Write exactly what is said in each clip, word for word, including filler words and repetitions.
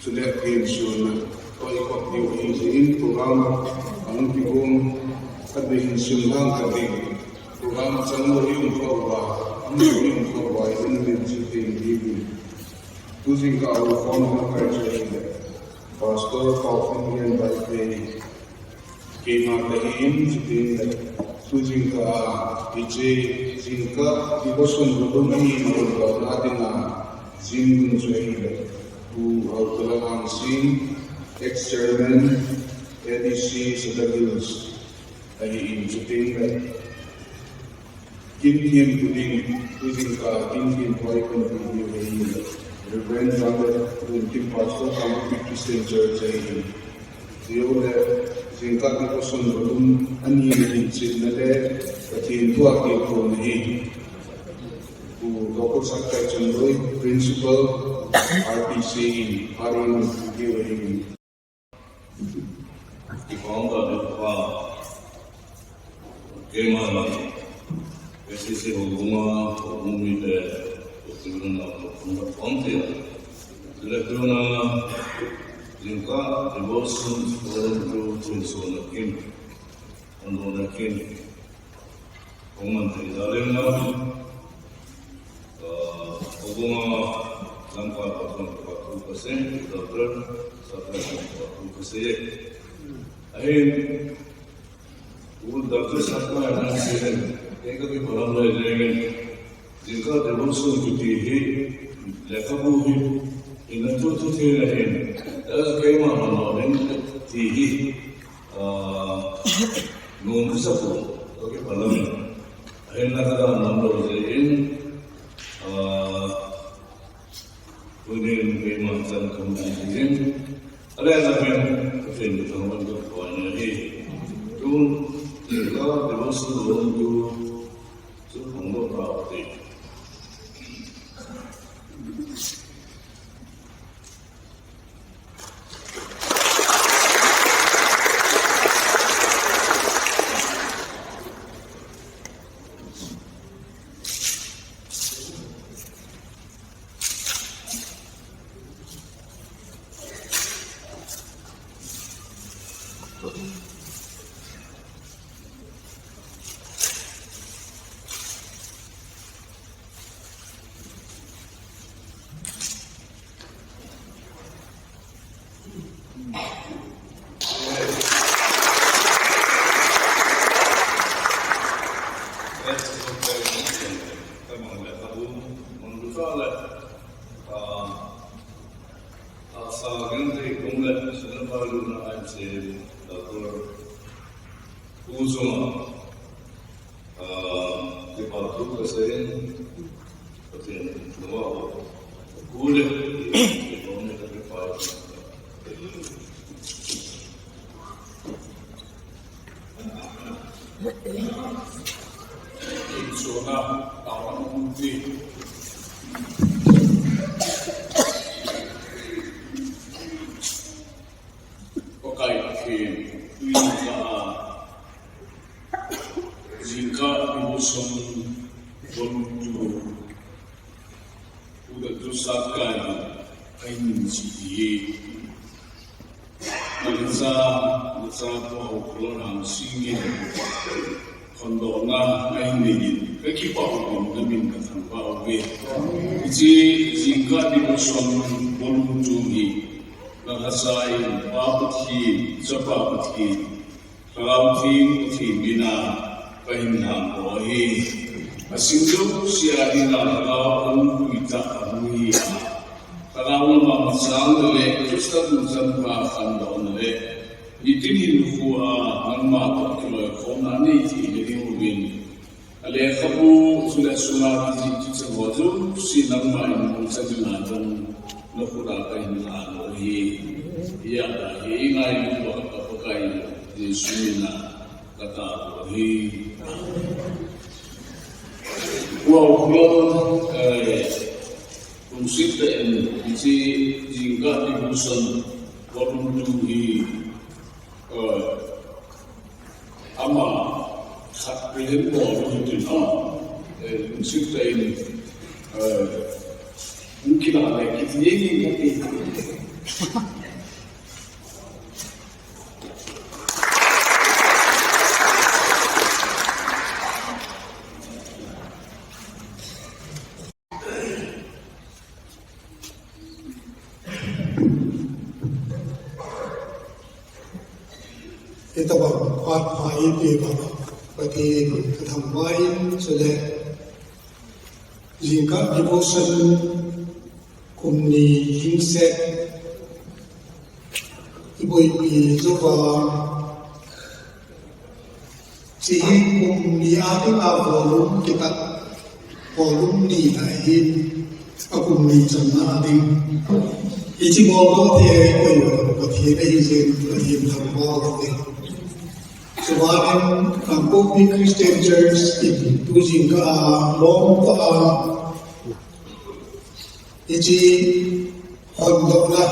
Chule kin suna, toi kop diu hi jin program ang kibom, khat vei hin sim lang khat vei. Program chang lo yung ko wa, ang lo yung ko wa, yung din si tin di din. Tu jingkah a u form na kai chai le. Pastor Paufin Ngen Bai Pei. Keima kahin, chutin le, tu jingkah, hiche, jingkah, devotion room ani na room na dinga, jing dun chu ahile, Pu Haokholam Hangsing, ex-chairman, A D C Sadar Hills, ahin chutin le, Kin thempu ding, tu jingkah kin thempu a ipanpi diu ahi, Reverend John Lun Kim Pastor Kangpokpi Christian Church ahi. Chule, jingkah devotion room ani na hin chetna le, Pathen thu a kikhouna hi. Pu Doctor Satkai Chonloi, Principal, R P C in, arin diu ahi. Kipah tah in, Kipah. Keima la, A C C houbunga, houbung mite, houbung na, houbung na, houbung na, houbung na, jingkah devotion forum chu thinsona kin, andona kin. Kong man thei jal in lang, ah, houbunga lamkai a kon kipathu kasei, Doctor Satkai a kon kipathu kasei. Ahin, u Doctor Satkai a kon sei in, kei kakipah lam lei lei in, jingkah devotion kiti hi, lekhabu hi, ina thu thu thei ahin, eh, keima man lo in, ti hi, Ah, nom kasa pon, okay, palam. Ahin na kada nam lo jeh in, ah, tunin keima chan kamu jeh in. Ale na pen, kapen ka thang wan ka pon ahi. Tun, ka devotion room tu, tu thang lo ta ati. Asa gen te kong le, sina pa lu na ai se, Doctor Pu Zuma. Ah, kipathu kasei in, Pathen thangvah u, kule, kipathu kasei in. Insung a, tawang umpi. Pakai Pathen, tuin ka a, jingkah devotion volunteer, u Doctor Satkai, ahin chi hi. Nangcha, nacha Pu Haokholam Hangsing in, Khondohna ahin nei in, kakipah uvin, namin kathangvah uve. Hiche jingkah devotion volunteer hi, nangcha in, Pa Pathen, Chapa Pathen, Lhagao Theng Pathen mina kahin lhangdoh ahi. Asing jouse a dinga Lhagao ahung pui tah ahi. Lhagao lama machang le, Christa tuchan pha khandohna le, nitin hinkho a nangma toh kiloikhomna nei thei le ding uvin. Alekhabu chule asunga kijih kichang ho jouse nangma in mangchan in adong, nakhut a kahin lhangdoh ahi. Hijeh a hi ngailu uva ka Pakai Jesu mina katao ahi. Wow, wow, eh, lungset tah in, hiche jingkah devotion volunteer hi, eh, ama khat represent bol u hitin, ah, eh, lungset tah in, eh, hung kilah le kiti ngei ngei kati. Hitabang phat pha eipeh uva Pathen kathangvah in, chule jingkah devotion kum ni lhingset iboipi jouva, hiche hi kum ni a dinga volume kitat, volume ni ahin, akum ni channa a ding. Hiche boldoh thei a ikoi u Pathen ahi jeh in Pathen thangvah u hite. Chubanin Kangpokpi Christian Church in tu jingkah a lom tah a hiche hondohna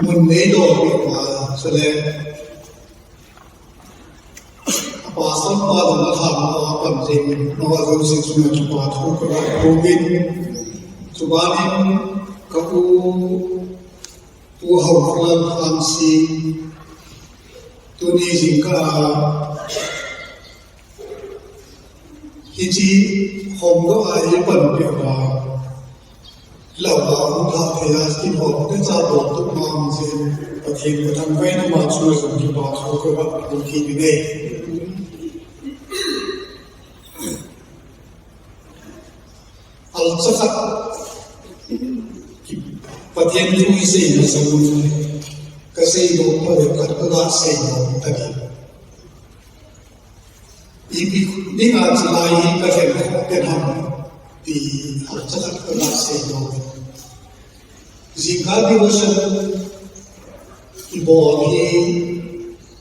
mun neidoh peh uva, chule a pastor pa jong athangvah a pan jeng in, amaho jouse chunga kipa thu kaga phong in, chubanin ka u, Pu Haokholal Hangsing, tuni jingkah a hiche hondoh a eipanpi uva, lou a hung lhah thei a, kin hon neocha boltup mang jeh in Pathen kathangvah in, ama chunga jong kipa thu kaga phong kit in ahi. Alcha khat, Pathen thu isei masang un, kasei nom phabep khat kaga sei nom tading. Ipi dinga chulai hi kalhen khoh pen ham ti alcha khat kaga sei nom. Jingkah devotion ibol hi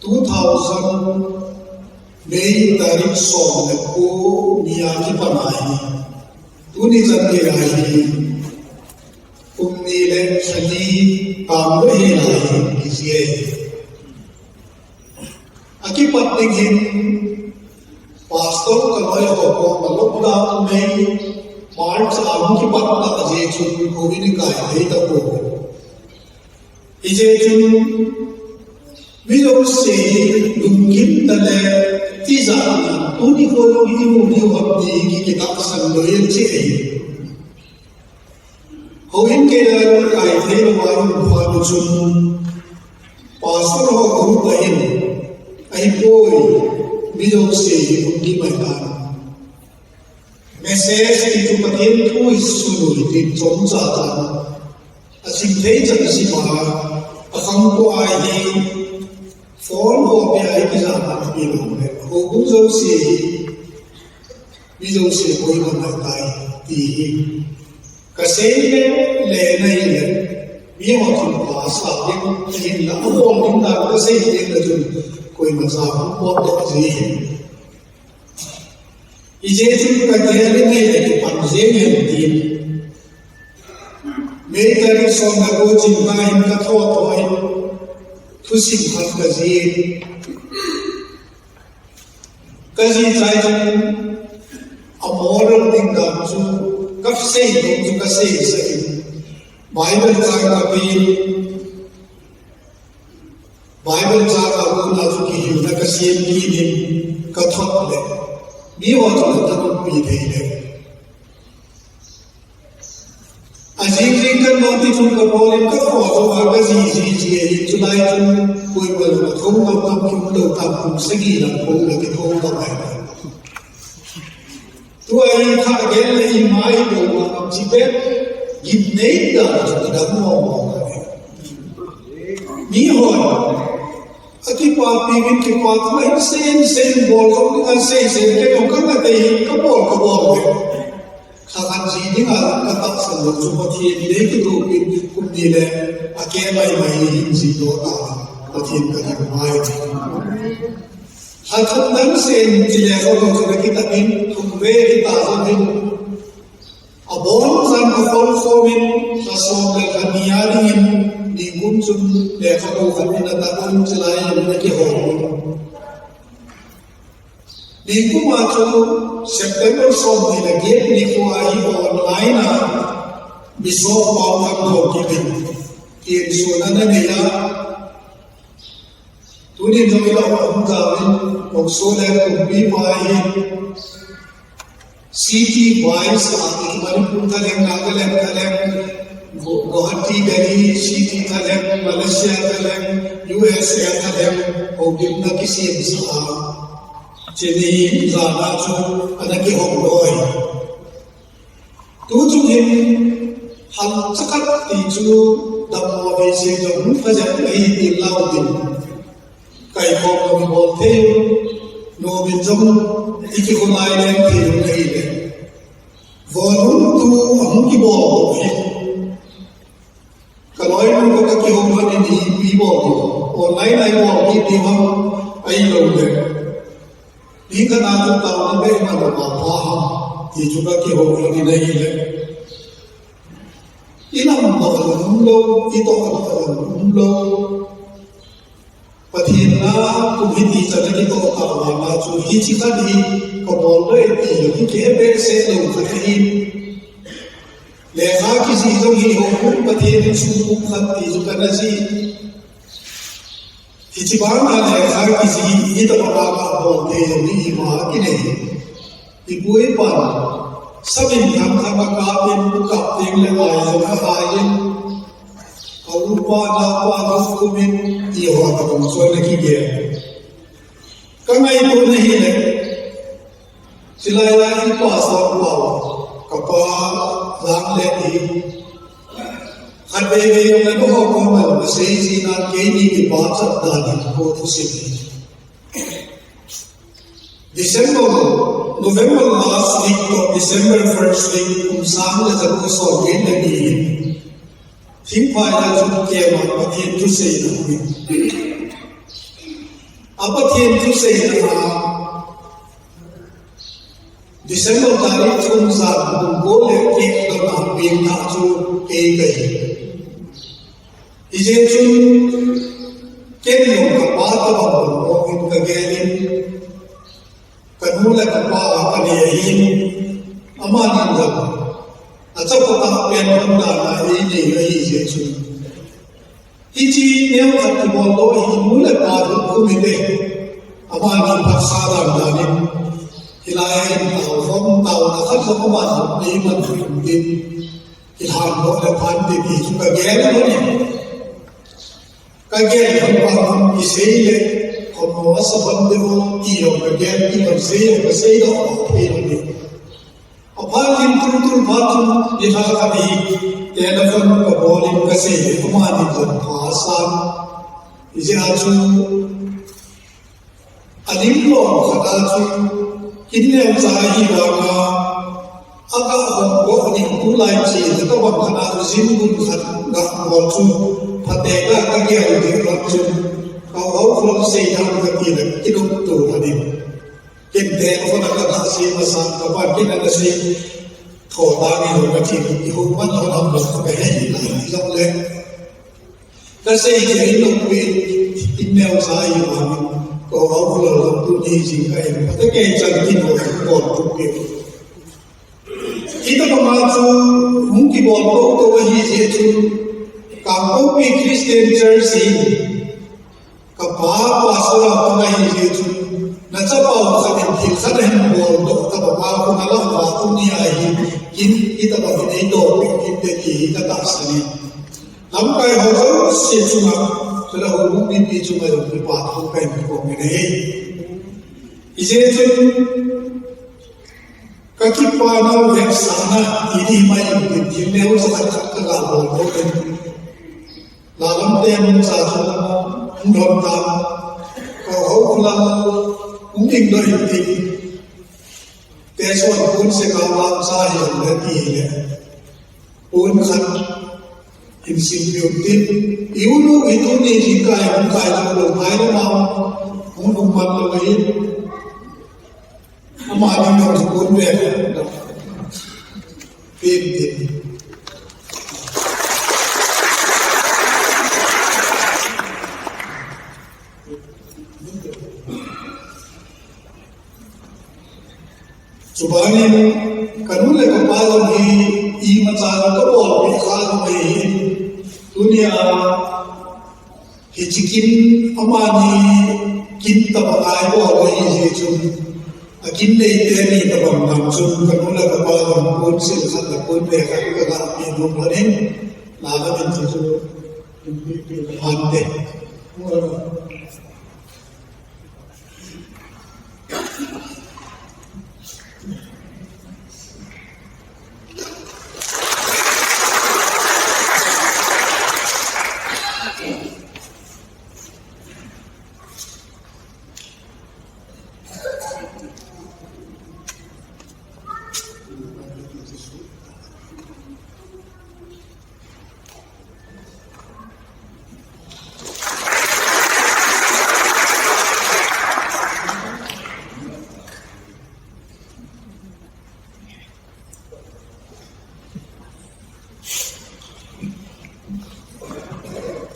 two thousand May tarik som le ko ni a kipan ahi. Tuni chan gei ahi. Kum ni le lha li tang lou hi lai hi, ijeh. Akipat ding hin, pastor kaloi ho koma lockdown May, March a hung kipatna ajeh chun houin ikai thei tapoi. Hijeh chun, mi jouse hi lunggimna le tijatna, tuni kho jong hi imu diu ham ti hi kitahsan loi ahi. Houin kei le kai thei louva i um phat u chun, pastor ho group ahin, ahipoi, mi jouse hi lunggim ahitan. Message ti chu Pathen thu hi sun u hitin chomcha tan. Asim thei chan asim a, akhangtou ahi, phone ho peh a hi kijahna apeh lou le. Houbung jouse hi, mi jouse koima ngai tai ti hi. Kasei le, le nahi le. Miho thilpha sa ding, ahinla, abol ding dan kasei ding le chun, koimacha hung potdoh ji hi. Hijeh chun kagel in ahile kipan jeng hen tin. May tarik som le ko jingkah hin kathotho in thusim khat kajih in. Kajih chai chun amoral ding dan chu kasei nom chu kaseisah in. Bible chang kapeh in. Bible chang a kona chu kihilna kasem kit in kathot le. Miho chun athanoppi thei le. Ajing jing kan bang ti chun kabol in kathou jou a kajih jih jih ahin chulai chun koima jong athou ngam ngam kium lou tan kum sagi lang kum le kithou ngam ahi. Tua hi thagel le ima hi bol ma ngam chi pet, gimnei dan chu idam mong mong ahi. Mihon akipapi in kipa thu ahin sei in sei in bol jong ding ahin sei sei in kei jong kanga tei hin kabol kabol ve. Lhakhat ji dinga katahsan lou chu Pathen in eikithopi in kum ni le akeh mai mai hi hin jih doh ta Pathen kathangvah in. Lha thum dang sen ti le kho kho chu kakitah in, thum ve kita jong hin. Aboncha'n akhol khom in, lha som le lha ni a ding in, ningkum chun lekhabu khat in atah un, chulai in akihou un. Ningkum a chu September som ni le get nikho a hi online a, Bishop Paokam Haokip in Insung ana nei a, tunin jong ila um ta in, Kokso le Kumpi pa hi city wise a, Manipur thalheng, Nagaland thalheng, Gu-, Guwahati, Delhi city thalheng, Malaysia thalheng, U S A thalheng, houlimna kisem sa a, chini jana chu ana kihong loi. Tu chung hin hal chakat ti chu dammo ve se jong phajan ahi ti lau din. Kaikhom lo bol thei u, nomin jong i kikhonai leng thei u ahi le. Volume two ahung kibol bol hi. Ka loinu ka, ka kihou hon in ipi bol diu. Online a i bol kit diu ham, ahilou le. Ni ka na chu taona beh ma lo ma pa ham. Ti chu ka kihou hon in ahi le. I lam doh lou, i toh doh lou. Pathen na kum hiti chan a kitoh tah vang a chu hiche khat hi ka bol doi ti hi kihe behseh lou khat ahi. Lekha kijih jong hi houbung Pathen in sumpu khat ti chu kana jih. Hiche bang a lekha kijih hi tabang a ka bol thei jong hi ima kinei. Ipu ipan, samin thang thang a kap in, kap teng le ai jong a ai in, a upa, napa, lungthim in, ti ho tabang choi na kigel. Ka ngaito na hi le, chilai lai in pastor pa, ka pa, lang le ti. Khat vei vei jong le, no ho ko ma, ma sei ji na, keini kipa chat dan in, ko thusim. December, November last week to December first week, kum sang le ja ko som le ni. Thingphai a chu keima Pathen thuseina hui. A Pathen thuseina a December tarik thum jan kum ko le keh dona peng na chu kei kahi. Hijeh chun ken jong ka pa tabang bang in ka gel in, ka nu le ka pa ka nei ahin, amani jong achapa tah pen hon dan a einei ahi jeh chun. Hiche neo khat kibol lou hi nu le pa lungthim in te. Amani phatsa dan dan in. Hilai a hin tao khom, taona khat jong amani eiman thum din. Kilhan lou le phan te ti chu ka gel lou ni. Ka gel lou pa hon kisei le, khom mo sa ban de o ti lou ka gel, ti lou sei lou, ka sei lou, thei lou ni. Aphat in tul tul phat chun, ni khat khat hi, telephone ka bol in ka sei le, amani jong pha sa. Hijeh a chu, alim lom khat a chu, kin neocha ahi vang a, aga hom go ning tulai che, tabang khat a chu, jin gun khat ga bol chu, phatecha ka gel ding lam chun, ka hou khol sei tham ka ti le, kidong tu ka ding. Kin te ko na ka na si ma sa ka ba kin na si. Tho ta ni lo ka ti ni ho man ho nam lo ka he ni la ni lo le. Ka sei ke ni lo pi in neo sa i ma ni. Ko au ko lo lo tu ni jing ka in. Ka ke chan kin ho ko tu pi. Ita pa ma chu hung kibol ko to hi je chu. Kangpokpi Christian Church hi. Ka pa pastor a kona hi je chu, na chapa u khat in thil khat ahin bol doh, ka pa pa kona la va tu ni a hi, kin ita pa kin ei doh, kin te ti hi ka tahsan in. Lamkai ho jouse chunga, chule houbung mipi chunga jong kipa thu ka hin kong in ahi. Hijeh chun, ka kipa nau vetsahna, ti ding mai in, thil neo sa khat khat ka ga bol doh in. Lalam te mun cha chu hung lhon ta. Ka ho khula hung ding doi ti. Te suan pun se ka lam cha hi le ti le. Pun khat in sim piu ti. Iu lu i tu ni ji kai hung kai lo lo kai lo ma. Hung hung man lo hi. Ama ding jong chu kun ve. Tin tin. Chubanin, ka nu le ka pa jong hi, imacha jong ka bolpeh kha jong ahi. Tunia, hiche kin amani kin tabang a ibol ahi jeh chun, akin neite ni tabang dang chun, kanu le kapa dang pon sil khat le pon ve khat kaga pe nom lhonin, la kamin chu chu, pi, pi, pi, hante.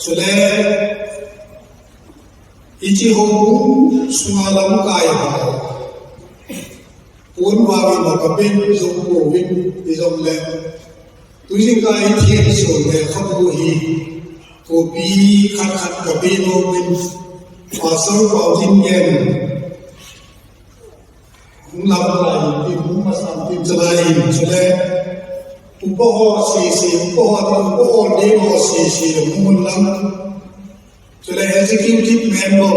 Chule, hiche houbung sunga lamkai ho, pon vangin a kapen jong pouvin, hijongle, tujingkah hi thilsoh le khabu hi, copy khat khat kape nom in, Pastor Paotingen, hung lam lai, tin hung masang tin chalai in, chule, upa ho sese, upa ho, upa ho le ho sese, hung mun lam. Chule executive member,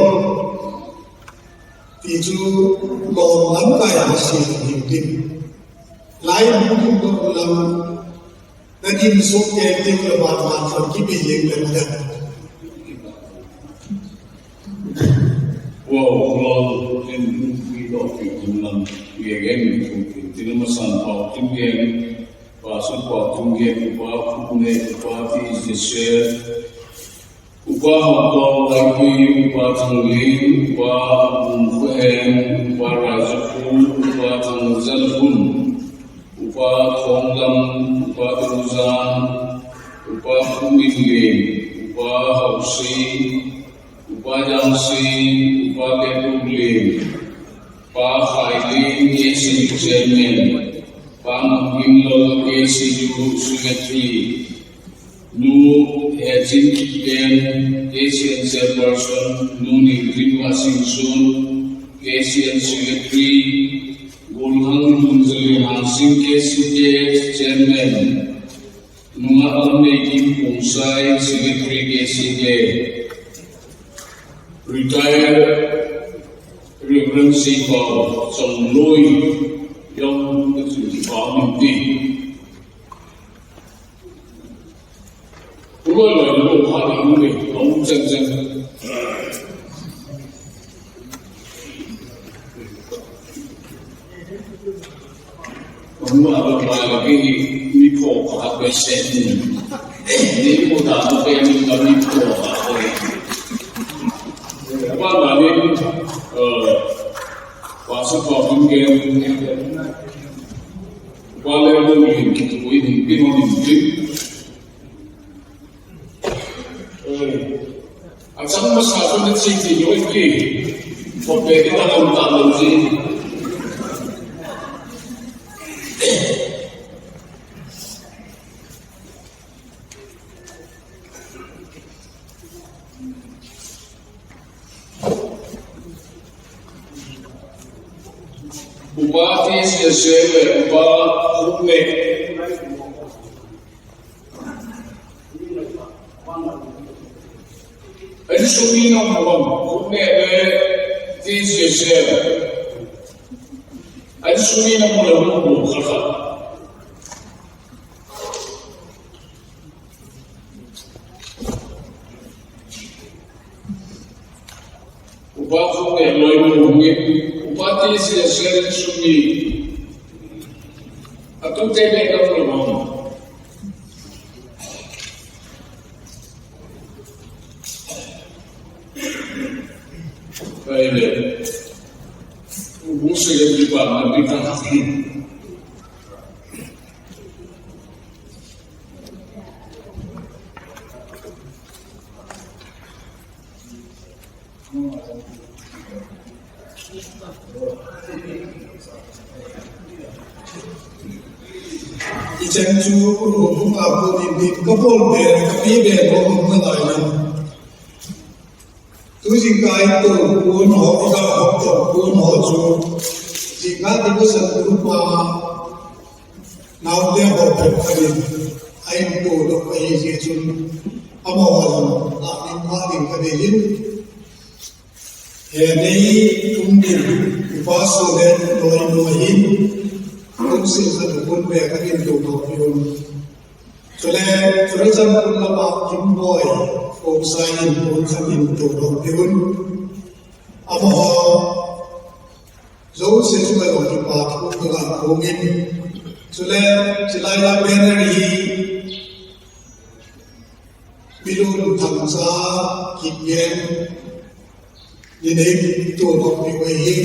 ti chu lom lamkai ho sese, tin. Lai hung tin lom lam. Nadin sung ke tin le ban ban sung kipe jeng le madan. Wow, wow, tin pi lo pi tin lam, pi again, pi tin masan Paotingen, Pastor Paotingen, Upa Phumne, Upa T J Sher, Upa Haokong Laikui, Upa Thangling, Upa Bungkhoheng, Upa Rajapu, Upa Thangjalhun, Upa Thonglam, Upa Tujan, Upa Khuminlen, Upa Haosei, Upa Jangsei, Upa Letlulen, Pa Khailin, K C U Chairman, Pa Ngamginlal, K C U Secretary, Nu Hechinkipen, K C N Chairperson, Nu Ningrinma Singson, K C N Secretary, Golhang Lunzali Hangsing, K C K Chairman, Nungah Lamneikim Khongsai, Secretary, K C K, Retired Reverend Seipao Chongloi, jong kachun kipah in ti. Uloi loi lo kha le, um le, um chang chang. Hung a lo ba la ki ni pho ka pe se ni. Ni mo da mo pe ni ka ni pho ka pe. Ba la ni, eh, ba sa ko hung ke. Ba le mo ni ki ko ni ki mo ni ki. Achang masa chu nache ti loi ti. Khope kita lam ta lo ji. Upa T C S le Upa Khumne. Ani sumi na mo bang, Khumne le T C S le. Ani sumi na mo le mo kha kha. Upa Khumne loi mo nge, Upa T C S le sumi. Atu te le ka mo bang. Kaile. Ubu se le di ba na di ka. Ichan chu, hung a ko din din ka bol be, ka pi be, ko hung na lai na. Tu jingkah in tu, kun ho, i ka ho, tu, kun ho chu. Jingkah ti ko san tu pa, nau te ho pe ka din. Ai tu do ka hi je chun. Amo ho, la ni ma din ka din. He nei kum din, upa Sule noi noi hin, kum sil khat kum ve khat in tum thok pi un. Chule, chule chan kum lama Kimboi, kum sa in kum khat in tum thok pi un. Amaho, jouse chu ka jong kipa thu ka la kum in. Chule, chilai la banner hi, Milun Thangcha, Kipgen, Ni nei tu bak ni wei hi.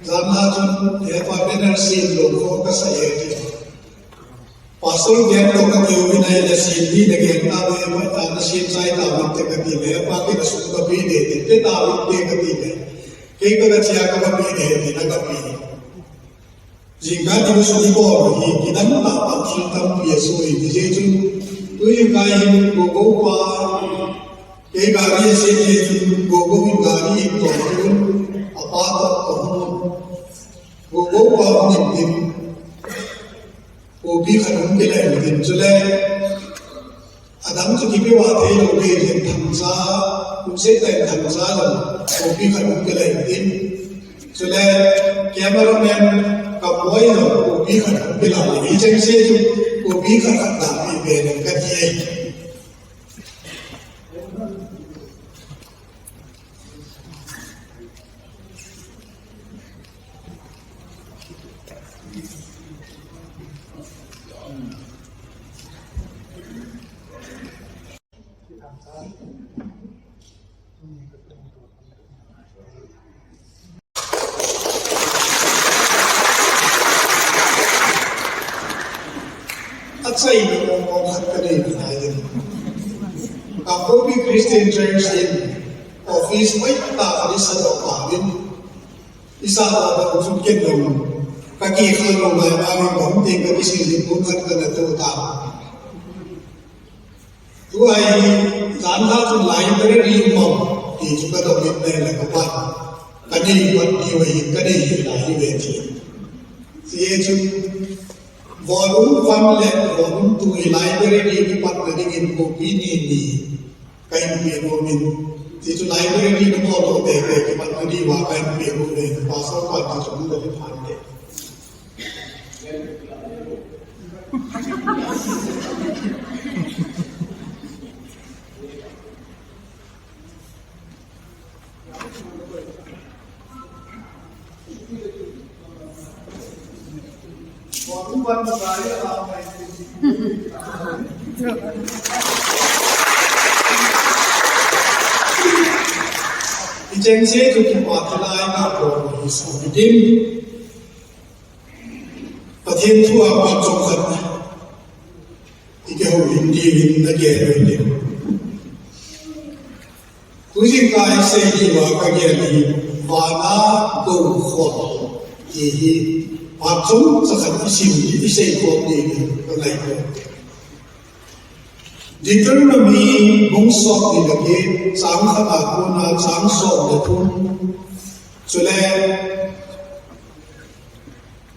Jan na chun, he pa banner sin lo ko ka sa e ti. Pastor gen to ka keu in ai na sin ni na gen ta ve, ma ta na sin sai ta ve te ka ti ve, pa ke na su ka pi de, te te ta ve te ka ti ve. Kei ka ka chia ka pi de, ti na ka pi. Jingkah ti ko suni ko hi, kidang ta pa thil tampi a soi ti je chun. Tu jingkah hin ko ko pa, kei gari a se je chun ko ko hin gari in to chun, a pa to to hun. Ko ko pa hun in tin. Ko pi khat hun ke la in tin chule. Adang chu kipe va thei lo ve hin Thangcha, kum se tai Thangcha lo, kopi khat um ke lai tin. Chule, cameraman ka poi lo, kopi khat um ke lai, hi cheng se chu, kopi khat khat da pi ve le ka ti ai. Achai ni mo mo khat ka nei na yin. Ka Kopi Christian Church in office mai ta ka ni sa do pa yin. Isa ta da ku chun ken dong. Ka ki kha lo mai ma ni bom ting ka ki si ni kun khat ka na tu ta. Tu ai jan kha chun library mo ti chu ka dong in ne la ka pa. Ka nei pat ti wa hi ka nei hi la hi ve ti. Si e chun volume one le volume two hi library ni pat na ding in kopi ni ni. Ka in pe no min. Ti chu library ni mo lo te te ki pat na di wa ka in pe no le pastor pa ti chu mo le phan le. Icheng se tu kipa kilai na ko hi so bitin. Pathen thu a phat chom khat i kihoulim diuvin na gel uve. Tu jingkah i sei diuva ka gel hi, vana goukhol ti hi phat chomcha khat i sim, i sei khom diuvin ka ngaito. Deuteronomy bung som ni le get, chang khat a kona chang som le thum. Chule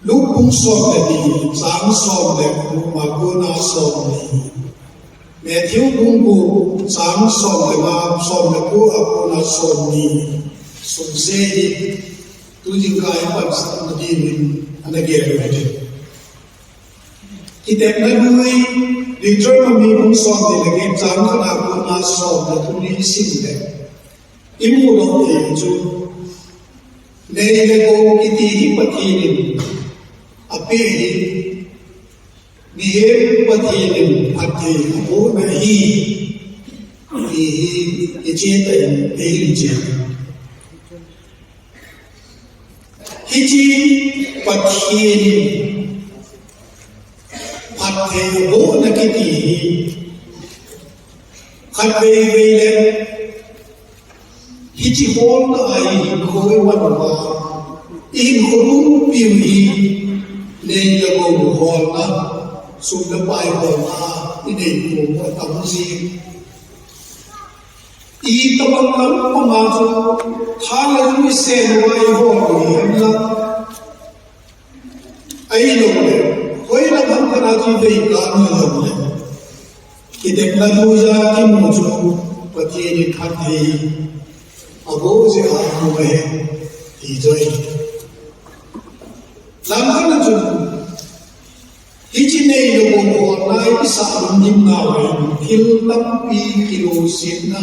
Luke bung som le ni, chang som le gup a kona som ni. Matthew bung gup, chang som le nga, som le ko a kona som ni. Sungse hi, tu jingkah i pansatna diuvin ana gel uve. Kitepna lui, Deuteronomy bung som ni le get, chang khat a kona som le thum ni i sim le. I mu doh thei chu, nei le gou kiti hi Pathen in apeh hi, mihem Pathen in phatthei abohna ahi, ti hi i che tah in ei hin che. Hiche Pathen in phatthei abohna kiti hi khatvei vei le hiche holna a i hinkho i man uva, i hinkho umpiu hi nei le gou holna, sum le pai holna inei pum atam jing. Itobang lam panga chu tha le tui sel uva ihol u hi henlang, ahilouleh hoilam ham khat a chu idei kah u hijongleh, kidepna noiya kimu chu Pathen in phatthei aboh jeh a amu ahi, ti chu ahi. Lam khat a chun, hiche neilou gou holna a isah lungdamnau hin thil tampi kilosetna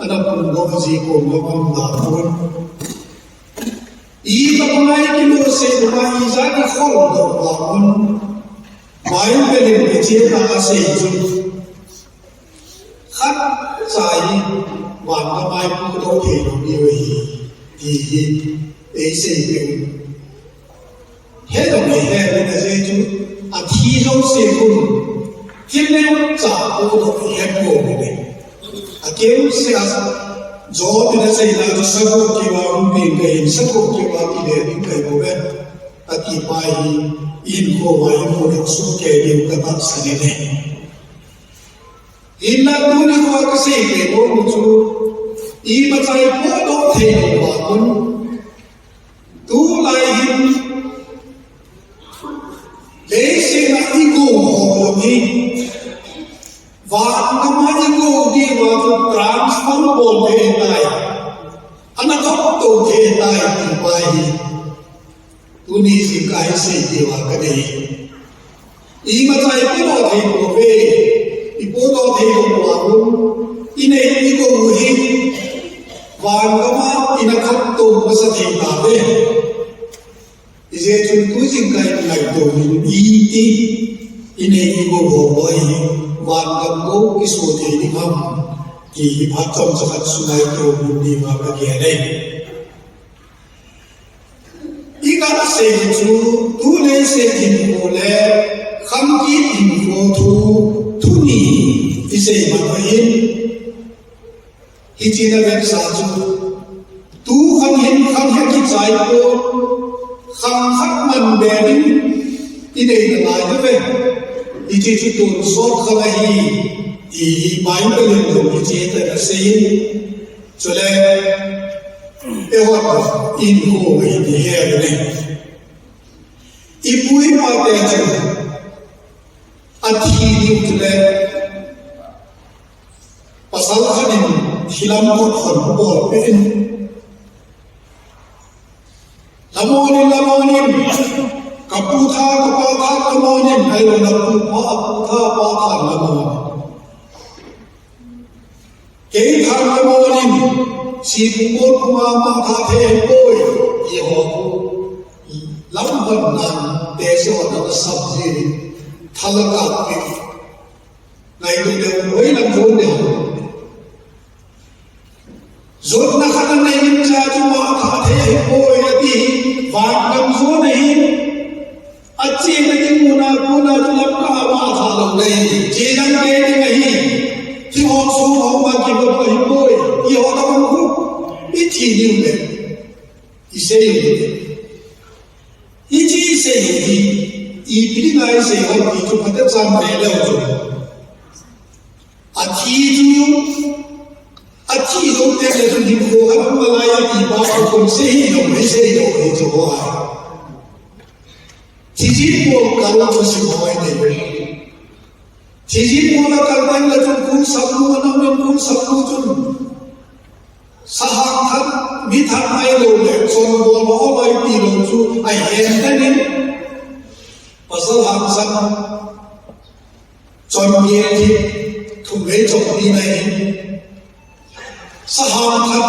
ana pungdoh ji kom le pang dan pon. Itobang a ikilose uva ijat ikholdoh uva pon, Bible in kichehna asei chu, khatcha hi vangam a ipodoh theilou diu ahi, ti hi eisei peh u. He jong hi he uvin, ajeh chu athi jouse khun thil neocha podoh ihet pouvin ahi. Akemsea Job in aseina chu sagoh keuva hung peng kahin, sagoh keuva kile ding kahi bouve, ati pa hi ihinkhouva imudoh sohkei diu katahsan in ahi. Hinla tuni khoa kasei peh nom u chu, imacha ipodoh theilou uva pon, tulai hin leiset a igou ho jong hi vangam a igou diuva chu transfer bol thei ahitai, ana thoptou thei ahitai, ti pa hi tuni jingkah a isei diuva kadei. Imacha ipodoh thei pouve, ipodoh theilou uva pon, inei igou u hi vangam a ina thoptou masa thei tauve. Hijeh chun tu jingkah in ngaito uvin, iti inei igou ho loi hi vangam gou kiso thei ding ham, ti hi phat chomcha khat sungaito uvin ti pa kagel e. Iga sei chu, tu leiset hinkho le khang kit hinkho thu, thu ni isei man ahin. Hiche na vetsah chu, tu khang hin khang hi kichai pon, khang khat man be ding inei nalai uve. Hiche chu tonsot khang ahi, ti hi Bible in jong hiche tah in asei in. Chule, eihon, ihinkho hi ihet u ahi. Ipu ipa te chun, athi diu chule, pasal khat in thilam kot hon bolpeh in, lamon in, lamon in, kapu tha, kapa tha, lamon in, ahilou le apu tha, apa tha, lamon in. Kei tha lamon in, sipu bol puma ama tha thei ahipoi, ti ho khu, lamhon nan, tehse hon ana sap jin, tha la kap peh. Ngaito leu, hoilam jon ding ham. Jotna khat anei in cha chu ama tha thei ahipoi ati hi, vangam jon ahi. Achena ding muna kona chu lamkah a ama tha lou ding ahi. Che jang kei ding ahi. Thil hong sung hong ma kivop ahipoi. Eiho tobang khu ithi diu le, isei u le, hiche isei u hi ipi dinga isei u ham ti chu phatechan ve leu chun, athi chu, athi jou teng le chun hinkho khat hung nalai ati pa chu kum sei hi jong, mei sei jong hi chu ho a. Thijin bol kal chu sim ho ahi. Thijin bol akal teng le chun kum sapnu ana um in, kum sapnu chun sahang tha, mi tha ahilou le chonbol ho loi tilou chu ahen den in, pasal hangsan chongel hi thumvei chongpi na in, sahang tha,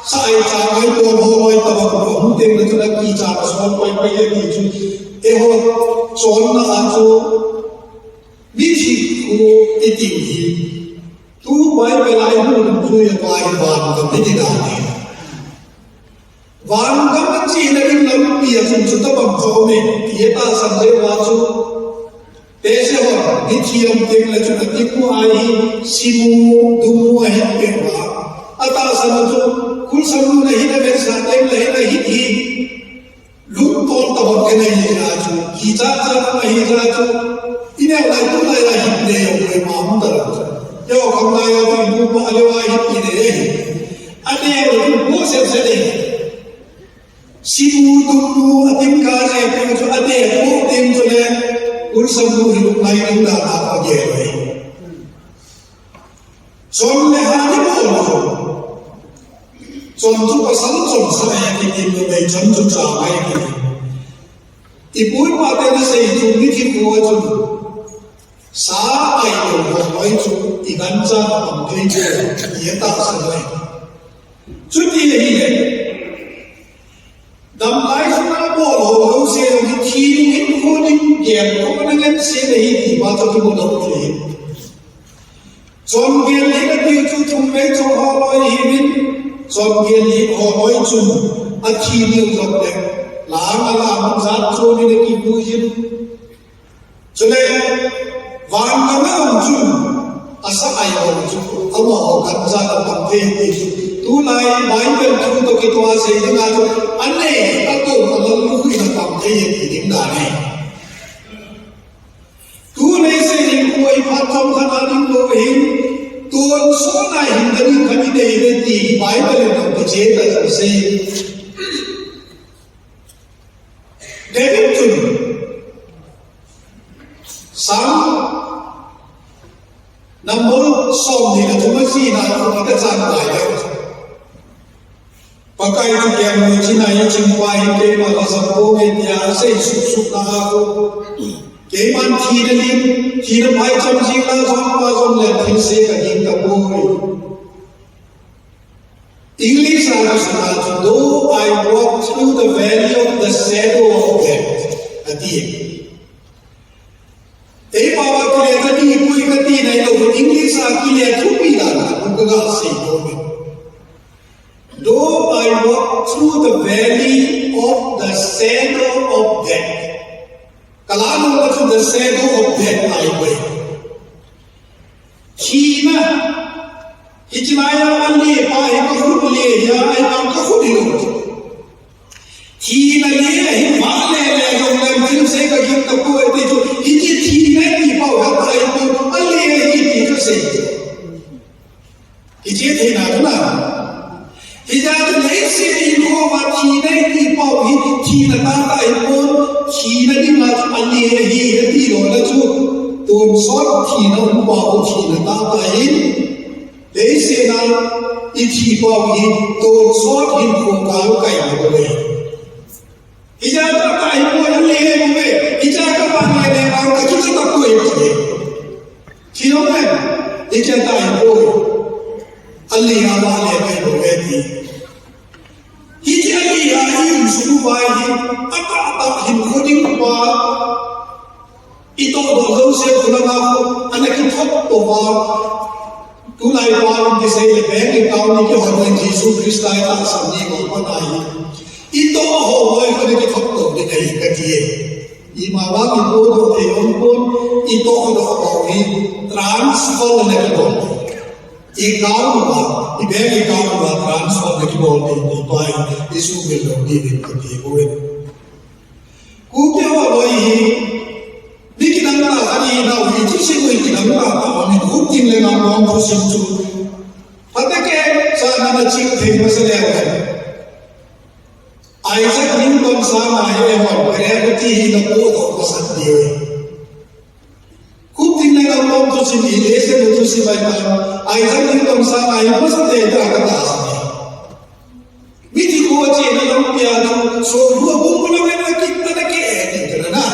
sa-ai changai bol ho loi tobang ahung teng le chun akicha asol pai pai e ti chu, eiho chonna a chu mithi khu itiu hi. Tu Bible a imu dungjuiya pa hi vangam iti dan ahi. Vangam achena ding lampia chun chutobang chu aume, ti tahsan jeh uva chu, tehse hon mithi um teng le chun akimu a hi simu, dumu ahi peh uva, atahsan u chu, khulsamnu nahin avetsah teng le hin ahi hi. Lungtol tabang kei nahi jeh a chu, kichat chat nahi jeh a chu, Ineo lai tulai a hin neo koima um talou. Yo, kam lai a tu bu ma aleo a hin inei. Aneo tu bu se se le. Sibu tumu atim ka je tu chu ade bu tim chu le. Ul sabu hi luk lai tu da ta ko je le. Chon le ha ni bo lo. Chon chu pasal chon sa he ki tin lo nei chon chu cha mai ki. Ipu ipa te na sei chu mithi ko chu. Sa ai lo ho loi chu i gancha na pang thei chu i tahsan loi. Chuti le hi le. Damlai sunga bol ho lou se lou hi thi ding hinkho ding gel ko na ngen se le hi ti ba to ki bol lou thi. Chon gel hi na tiu chu thum vei chon ho loi hi min. Chon gel hi ho loi chun a thi ding jop le. Lang a lang zat chu ni le ki bu hin. Chule, van gam a um chun, asa ai a um chun, amaho gancha a pang thei ti chu. Tulai Bible thu toh kitoh a sei dinga chu, anei, atom, alam lukhuh in apang thei ti ding dan ahi. Tulai sei ding koi phat chom khat a ding lou hin, tonsot a hin ka ding ka ding dei ve ti hi Bible in toh kicheh ta chu sei. David chun, Sam number som ni le thum a china a ka chan lai le. Pakai chu kiang ni china i ching pa hi keima ka sam ko nge tia sei suk suk na a ko. Keiman thina ni, thina pai cham jing la jong pa jong le thil se ka ding ka poi. English a ka sana chu, "Though I walk through the valley of the shadow of death," ati. Ei pa wa kile ka ti, pui ka ti na ilo, English a kile thupi dan a, ka ga sei ko me. "Though I walk through the valley of the shadow of death." Ka la no ka chu the shadow of death ai ko. Thina. Hichi lai a le pa hi ka khut le ya ai pa ka khut hi lo. Thina le hi ma le le jong le thil se ka gin ka ko ti chu. Hichi thina ti pa ha ai ko a le hi ti chu se. Hichi thina tu na. Hijeh chun leiset hinkho a thina i ti pau hi, thina tah tah ahipon, thina dinga chu ale ahi, ati lona chu, tonsot thina um pau thina tah tah ahin, leiset a i thi pau hi, tonsot hinkho kal kai lou ahi. Hijeh a tah tah ahipoi, ale ahi bou ve. Hijeh a kapa le le vang ka kicha tapoi ti. Thi lou ve. Hijeh a tah ahipoi. Ale a vale kai bou ve ti. Hijeh a ale a i um sung uva hi. Atah tah hinkho ding uva. I toh doh jouse khulanga khu, ana kithot toh va. Tulai pa um kisei le bank account ni kihon in Jesu Christa i tahsan ni bol pan ahi. I toh ho loi khu ana kithot toh ding ahi kati e. Ima vang i toh doh thei um pon, i toh doh ho hi transfer ana kibol. I account uva, i bank account uva transfer ana kibol ding ti pa hi, i sumil lou ding kati e. Kuki ho loi hi, mi kidang tah khat ihinau hi, thusim u hi kidang tah tah, mi khutin le ngam mong thusim chu. Phatah kei, sa na na ching thei masa leu hen. Isaac Newton sanga hi eihon, gravity hi na podoh masat diu ahi. Khutin le ngam mong thusim hi, lesson thusim ahi ta. Isaac Newton sanga hi masa te ta ka tahsan e. Mithi kho chena lampi a chu, soru a bung bung a ven a kit ta na ke e ti tu na.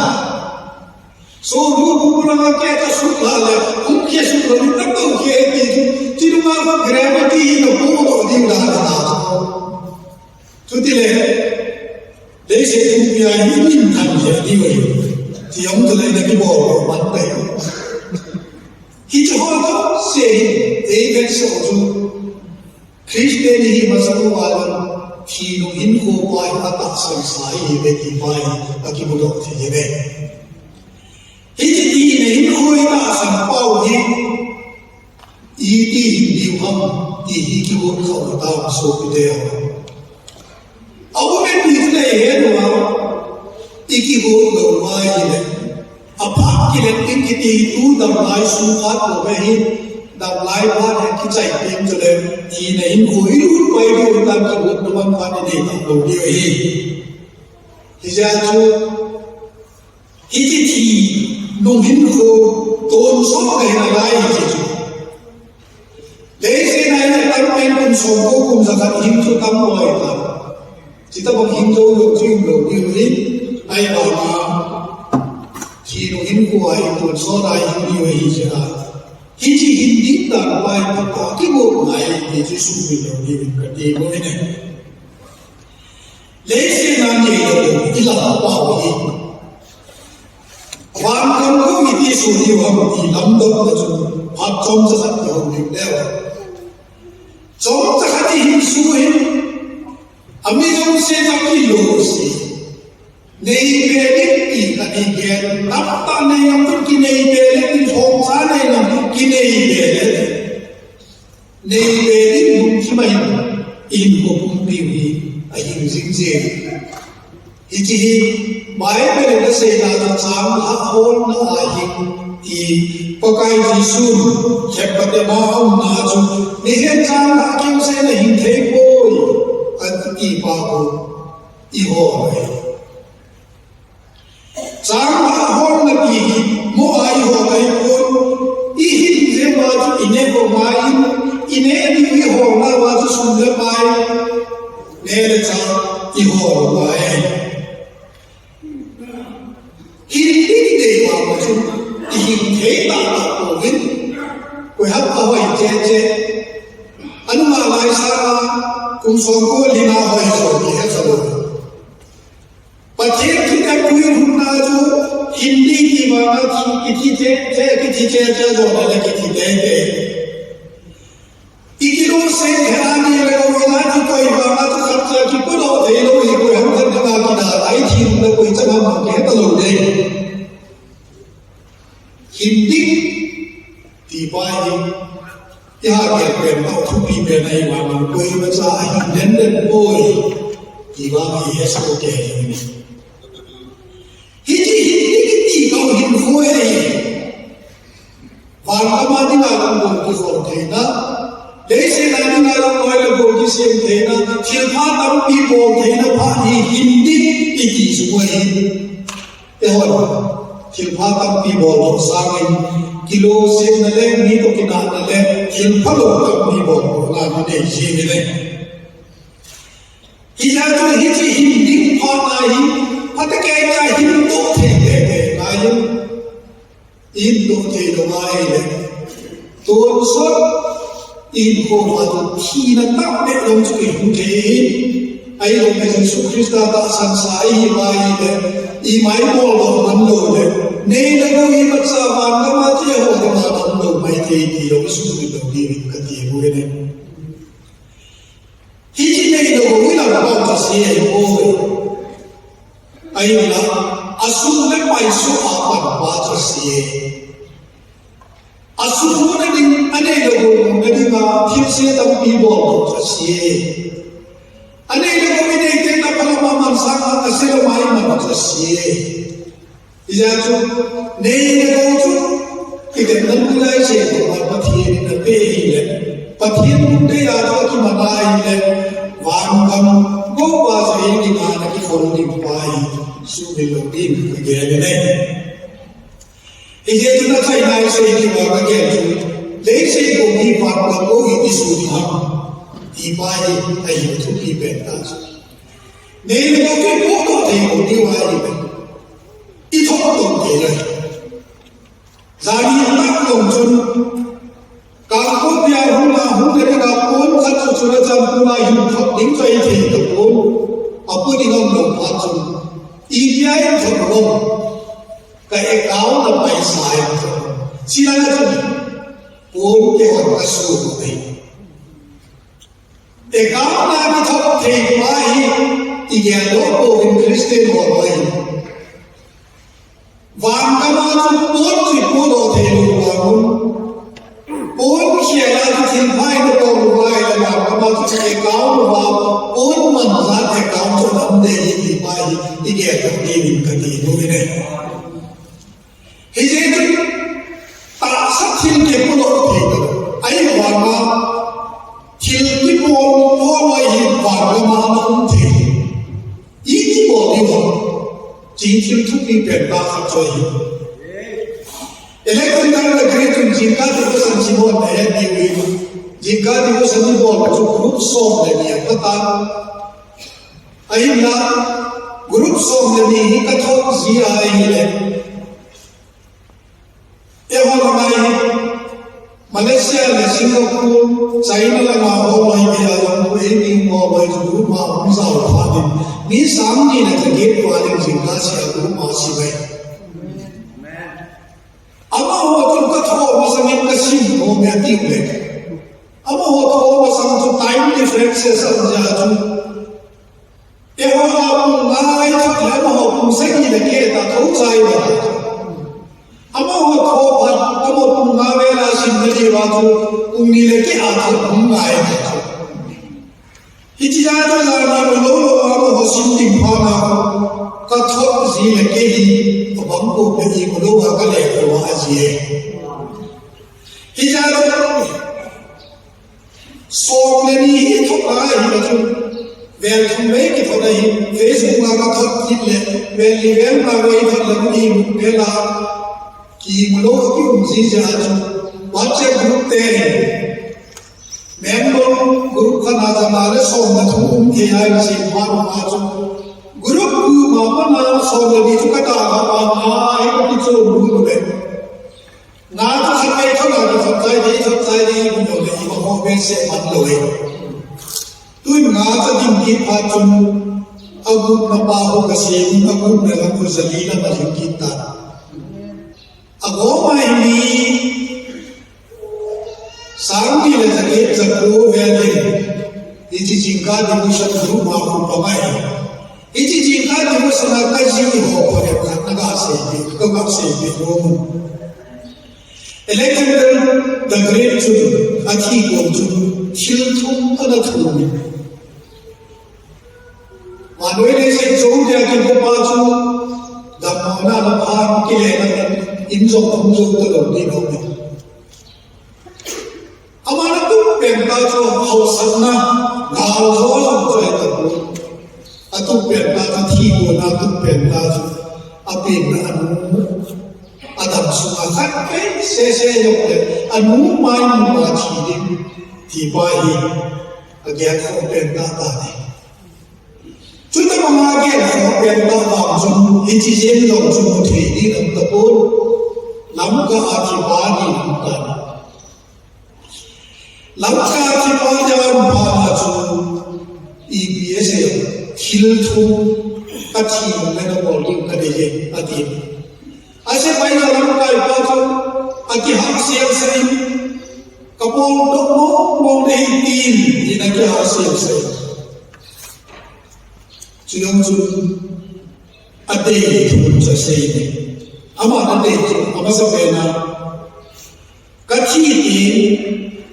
Soru a bung bung a ke ta su la le, hung ke su la ni ta to ke e ti tu. Ti lu ma ko gravity hi na podoh ding dan ahi ta. Chuti le, leiset pumpi a hi min than ke ti ve. Ti jong tu le na kibol lou man tai. Hiche ho to se hi, ei ven se ho chu. Christian hi masang uva le, thi nung hinkho pa hi atahsan sa hi ve ti pa hi, akimudoh thei hi ve. Hiche thina hinkho hi tahsan pau hi, iti hin diu ham, ti hi kigot khauh u ta sopite ho. Aum e ti chu nei he lou a, i kigot lou uva ahile, Aphat kilet ding kiti tu damlai sung khat lou ve hin, damlai phat hin kichai ding chule, ina hinkho ilut pai diu tam kilut na man phat inei ta lou diu ahi. Hijeh chun, hiche thi nung hinkho tonsot na hi nalai hiche chu. Leiset a hi atam pen kum somko kum jakhat hing chu tam loi ta. Chuti bang hing jou lou chu um lou diu ahi. Ahivanga thi nung hinkho a hi tonsot a hi hing diu ahi jeh a. Hiche hin ding dan pa hi phatah a kigot ngai ti chu sumil lou diu in kati bou ahi. Leiset a neilou, ilah a pau hi. Vangam kong iti su diu ham ti lamdang na chu, phat chomcha khat kihou ding leu. Chomcha khat ihin su hin, ami jouse na kilou se. Nei be ding ti khat igen, tamtah nei lam tun kinei be le, tin thong cha nei lam kinei be le. Nei be ding lungthim a hin, ihinkho pumpi u hi ahing jing jeng. Hiche hi Bible in asei dan a chang lhah holna a hin, i Pakai Jesun lhep patep a aumna chu, mihem chang lhah keu seh in ahing thei poi, ati pa khu ihol ahi. Chang lhah holna ti hi mo a ihol ahi pon, ihin jeh uva chu ineh u ngai in, ineh diu iholna uva chu sum le pai, neh le chah ihol u ngai. Hin ding idei uva chu ihing thei tahtah pouvin, koi ham ahoi cheh cheh. Anunga lai sanga kum somko lhinna hoi jo kihe sa lou. Pathen thutep puihuhna chu hin ding ti vanga thi, kithi cheh cheh, kithi cheh cheh jong le kithi teitei. Ikilungset thei a nei le gou ina kikoi vanga chu khatcha kipodoh thei lou hi koi ham khat dinga kidalha, ithi nung le koi chan ham kihe talou ding. Hin ding ti pa hi, iha gel pen tah thupi pen ahi vangin koimacha ahin den den poi, ti vang ihet soh kei ahi. Hiche hin ding kiti kau hin khu ahi. Vangam a dinga jong bol kikhom theina, leiset a dinga jong loi le gol kisem theina, thilpha tampi bol theina phat hi hin ding iti chu ahi. Eihon, thilpha tampi bol lou sangin, kilungsetna le, mi toh kinahna le, thilpha lou tampi bol lou ngai nei jing le. Hijeh chun hiche hin ding phat na hi, phatah kei ta hin toh thei teitei ngai in. Hin toh thei lou ngai le. Tonsot, ihinkho uva chu thina tah beh jong chu ihung thei. Ahilou le Jesu Christa tahsan sa ihi uva ahile, imai bol doh man lou le, nei le gou imacha vangam a chu eiho dinga dam lou mai thei ti jong isumil lou diuvin kati bou ahi. Hiche nei le gou ilam pa chu ase ahipoi. Ahinla, asum le pai soh a pan pa chu ase. Asum muna ding, anei le gou muna dinga thilse tampi bol chu ase. Anei le gou inei teng a phalam a man sanga ase le mai man chu ase. Hijeh chun, nei le gou chu, kidemna lui lai cheh tah a Pathen in apeh ahile, Pathen lungdei a chu akiman ahile, vangam gou pa chu ei dinga ana kikhol ding pa hi sumil lou ding kagel in ahi. Hijeh chun achaina isei diuva kagel chu, leiset gou hi vangam gou hi iti su ding ham, ti pa hi ahi thupi pen tah chu. Nei le gou kipodoh thei lou diu ahile, ithoh tong thei lou. Janhi tah jong chun, Kangpokpi a hung a hung le dinga pon khat chu chule chan pon a hin thot ding chu ahithei tapon. Apu ding aum lou phat chun, ipi a hin thot lou, ka account a paisa hin thot. Chulai a chun, pon kihot kasu lou ahi. Account a kithot thei pa hi, igel doh pouvin Christian ho ahi. Vangam a chu pon chu ipodoh thei lou vang un. Pon khel a chu thilpha ipodoh lou va ahile vangam a chu account uva, pon man jat account chu dam ding ahi ti pa hi, igel doh ding in kati bou ahi. Thil kibol, bol loi hi van gam a na um thei. Iti bol diu ham. Ching thil thupi pen ta khat chu ahi. Alexander the Great in jingkah devotion chu bol na he diu hi. Jingkah devotion chu bol chu group som le ni a pat a. Ahinla group som le ni hi ka thot ji a ahile. Eiho langa hi Malaysia le Singapore, China langa ho loi gei a jong, eimi ho loi chu group ma hung jao phat in, mi sang ni le jaget val in jingkah sia group ma sim e. Amaho chun ka thot masang in ka sim nom e ati le. Amaho thot masang chu time differences a um jeh a chu. Eiho a pung nga a i thot le amaho pung sagi le get a thot chai le. Amaho thot phat, amaho pung nga vel a sim na diu a chu pung ni le get a thot hung ngai le. Hitia chu la na mu lou lou a amaho sim ding phat na ka thot ji le kei hi abang ko pe i mu lou a ka le ko a ji e. Hitia chu Som le ni hi thot a hi a chu. Vel thum vei kithot a hi. Facebook a ka thot kit le. Vel li vel nga vei thot le ni mu vel a. Kimu lou a ki um ji jeh a chu. WhatsApp group te hi. Member group khat a jama le som le thum um thei a hi sim phat a chu. Group group ma pa na som le ni chu ka ta ka pa a hi ka ki chu group le. Nga chu khat vei thot a, thot chai ding, thot chai ding, mun lo le, i ma ho be se man lo e. Tun nga chu ding kit phat chun, a group na pa ho ka se, a group na lam ko jali na ma ding kit ta. A go mai ni, sang ni le jaget jako vel in, hiche jingkah devotion group ma ko pa mai. Hiche jingkah devotion a ka ji ho pa le ka na ga se be, ka ga se be lo. Alexander the Great chun, athi kon chun, thil thum ana thum e. Vannoi leiset jou dia kigo pa chu, damlouna ana pha, kile na in jong thum jou talou ti lou e. Aman atup pen ta chu haosatna, gal jo jong chu ahi tapoi. Atup pen ta chu thi kona atup pen ta chu, apenna anu, adam sunga khat vei sese jong le, anu mai nu pa thi ding, ti pa hi, agel kho pen ta ta hi. Chuti banga gel kho pen ta vang chun, hiche jeng jong chu mu thei ding um tapon, Lamka a thi pa ni Lamka ni. Lamka thi pa ni a um phat a chu, ipi asei, thil thum, ka thi nom le na bol ding ka dei e, ati. Asepaina lamkai pa chu, akihah sel sel in, ka bol doh mong mong ding ahi tin, in akihah sel sel. Chujong chun, adei thum chu asei e. Aman adei chu, amasapen a, ka thi tin,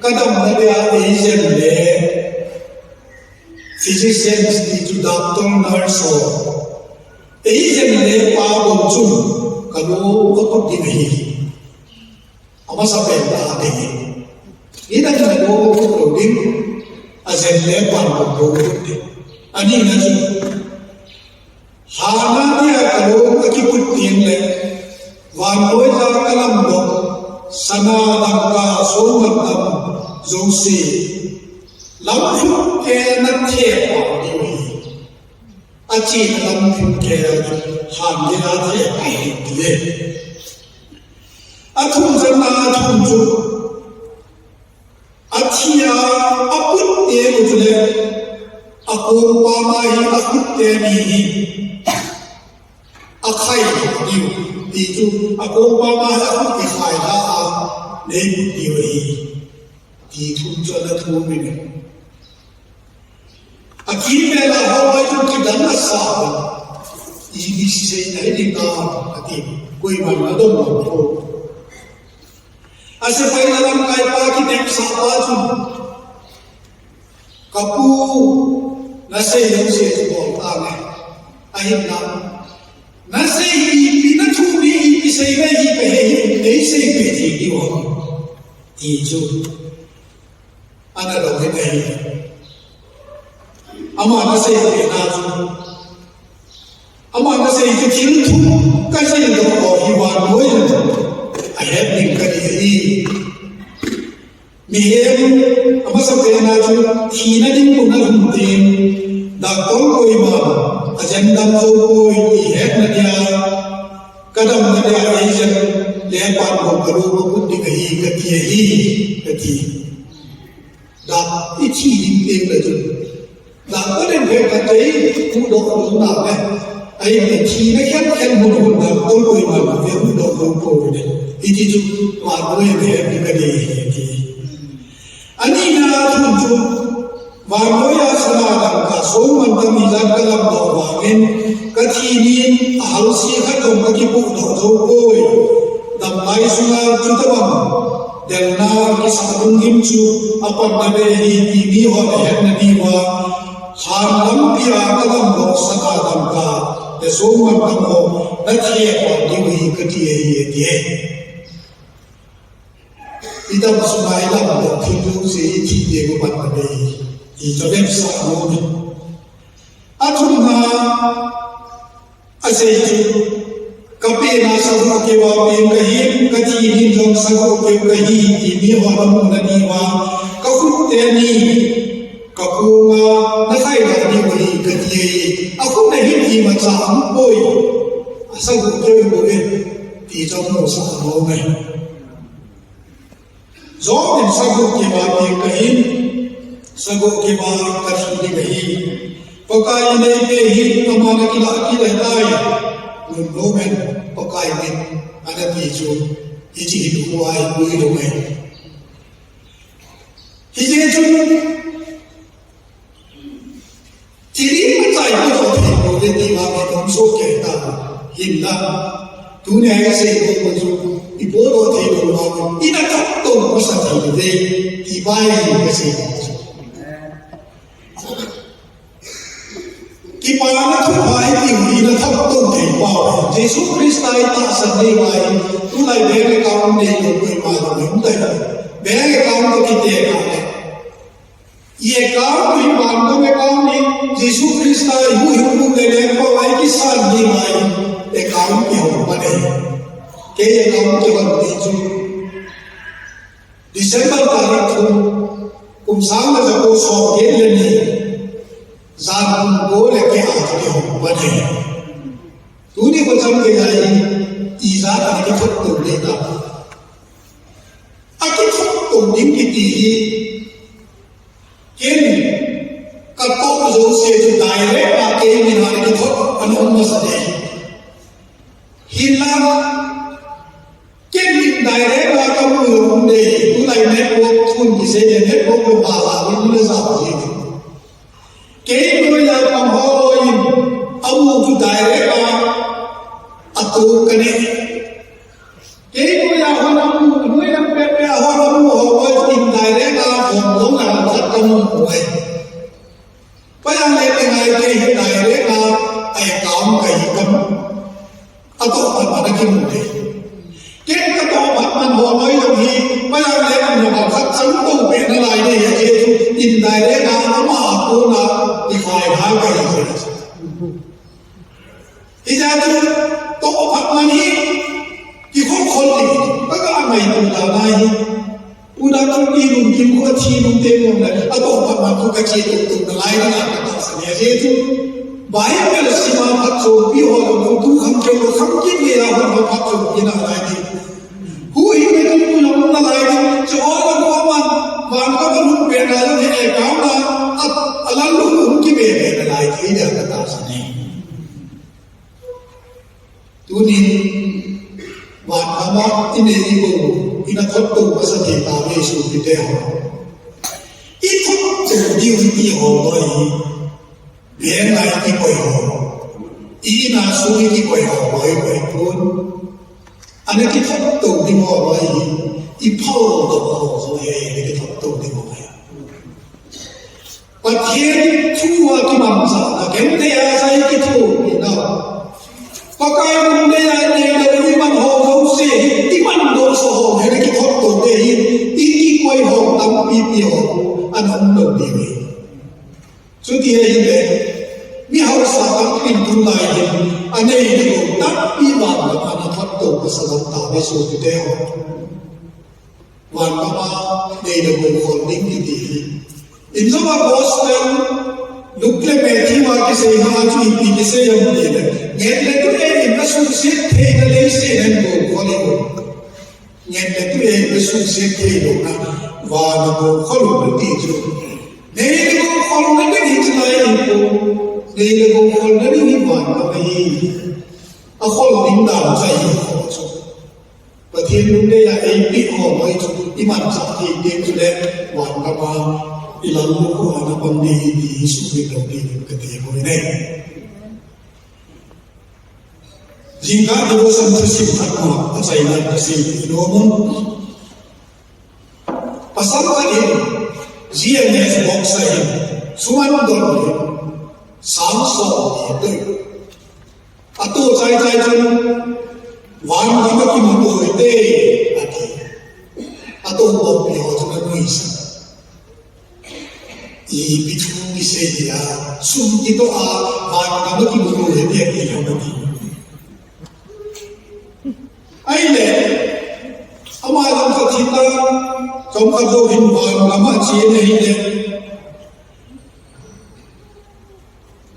ka damna dia eijen le physicians ti chu doctor, nurse ho, eijen le pa bou chun, ka lung aput ding ahi. Amasapen ta adei e. Nidang in alung aput lou ding, ajen le pan bou bou ding. Anina chu, lhana dia ka lung akiput teng le, vannoi a ka lamdoh, sana, dangka, songmat dam jouse, lamlhut kei na thei pau diu ahi. Achena lamlhut kei a, lhan gei a thei pau ahi ti e. Athum channa athum chu, athi a, aput teng u chule, akong pam a hi akhut teni hi akhai diu, ti chu, akong pam a hi akhut kikhai lha a, neiput diu ahi, ti thum chu ana thum in. Akimvel a ho lai chu kidang asa, ipi seina hi ding ham, ati, koiman adong lou poi. Asepaina lamkai pa kitepsa pa chun, ka pu, nasei jouse chu bol tange. Ahinla, nasei ipi, nathum ipi seina hi kahe hih, neisei peh thei diu ham, ti chu. ana lo hi ahi. Ama nasei pena chu, ama nasei chu thil thum kajil doh ho hi vannoiya ahet ding kati ahi. Mihem amasapen a chu thina ding mun alhun tin, doctor koima ajen dam jou poi ti hetna dia, kadamna dia agent le apan bou kalou kaput ding ahi kati ahi, kati. Doctor ithi ding teng le chu, doctor in phe khat ei huhdoh lou nale, ahin thina khenkhat mun hun doctor koima le huhdoh lou pouvin, hiti chu vannoiya mihem hi kadei ahi, ati. Anina thu chu, vannoiya sana dangka songmantam ijat kalamdoh vangin, kathi nin ahalse khat jong kakipohdoh jou poi. Damlai sunga chutobang delna kisah lunggim chu apan nade ahi ti mihon ahetna diuva, lhan lampia kalamdoh sana dangka le songmantam ho nathepha diu ahi kati ahi, ati e. Idam sunga ilamdoh thil jouse ithi teng u patna bei hi kavetsah nom e. Athumna asei chu, kapena sagoh keuva peng kahin, kathi nin jong sagoh keu kahi ti mihon amuna diuva, kakhut teni kakonga nakhaidoh diu ahi kati e. Akhut a hin imacha aumpoi, asagoh keu bouve ti chu amusah nom e. Job in sagoh keuva peng kahin, sagoh keuva kathi ding ahi. Pakai in eipeh hi aman akilah kit ahitai. Lungnom in Pakai min ana ti chu, hiche hinkhoa hin puilou ahi. Hijeh chun thil imacha ipodoh thei pouve ti vang kitong soh kei ta, hinla tunia isei bou chu, ipodoh thei lou vang ina thot tou masa thei uve ti bai kasei bou chu. Kipana thupha itiu hi ina thot tou thei pau. Jesu Christa itahsan nei uva hi, tulai bank account neilou koima lou hi um tai. Bank account toh kitepna le, i account hi vangam account hi, Jesu Christa ihuhhing um le lengpa uva ikisan diu ahi, account kihong pan ahi. Kei account kihon ding chu December tarik thum, kum sang le jako somget le ni, jan kum ko le keh a chu kihong pan ahi. Tuni kho chang geiya hi, ijat a kithot tou ding ta, akithot tou ding kiti hi, ken katoh jouse chu direct a kei min a kithot ana um masa ding. Hinla ken min direct a kamu lou um ding, tulai network thun kisei le network lou hala min le ja ji. Kei noiya pang ho loi in, amu chu direct a atoh kanei. Kei noiya hon amu, noiya pepe a hon amu ho loi in direct a hon lou na khat kamu uve. Pajang le pengai kei hi direct a account kahi kamu. Atoh phat man akimu e. Ken katoh phat man ho loi jong hi, pajang le mun jong khat chang tou peh nalai ding ahi, ajeh chu indirect a ama a kona ikhai hal kahi. Hijeh chun toh phat man hi kikhol khol ding, kaga ngaito dan ahi. Pu Dam chu ilungkim khu athi nung teng mong le, atoh phat man khu kache tou tou nalai ding a katahsan e, ajeh chu Bible sima phatchompi ho jong khu tu kham keu kham kit le a hung phatchompi nalai ding. Huhhingna kimu jong nalai ding, chu ho jong khu aman vangam a lhung pet na jong hi account a, a, alal lhung hung kibe be nalai ding a katahsan e. Tunin, vangam a inei ibou, ina thot tou masa thei tauve sopite ho. Ithot tou diu iti ho loi hi, bank a ikikoi ho, i-in a sung ikikoi ho loi, loi pon. Ana kithot tou ding ho loi hi, iphal doh ho loi hi, ana kithot tou ding ho hi. Pathen thu a kimangcha, a genthei a sa ikithopi nau. Pakai lungdei a inei lou iman ho jouse hi, iman doh sa ho hi, ana kithot tou ding hi, ikikoi ho tampipi ho. Chuti ahile, mi hausa tampi tun lai hin, anei le gou tampi vang le ana thot to pasal ta ve sopite ho. Vangam a nei le gou khol ding kiti hi. Injong a gospel, Luke le Matthew a kisei ma chu ipi kisei ham tile, ngen le tun in na suse thei na leiset a gou khol ding. Ngen le tun in na suse thei lo na, vana gou khol ding ti chu. Nei le gou khol na ding hi chu lai hi po. Nei le gou khol na ding hi vangam ahi. A khol ding dan chai hi khol chu. Pathen lungdei a eipeh ho mai chu, i manchah thei te chu le, vangam a, i lallukhuh a na pang ding hi ti hi sumil lou ding ka ti boi nei. Jingkah devotion thusim khat ma, achaina ka sei nom un. Pasal khat in, G M S box a hin, suman don hin, sang som ni tui. Ato chai chai chun, vangam a kimuto hite, ati. Ato bompi ho chun anuisat. Ipi thu kisei dia, sum kitoh a, vangam a kimuto hite, ati ham ati. Ahile, ama jong khat hita, chomkhat jouvin vangam a achen ahile.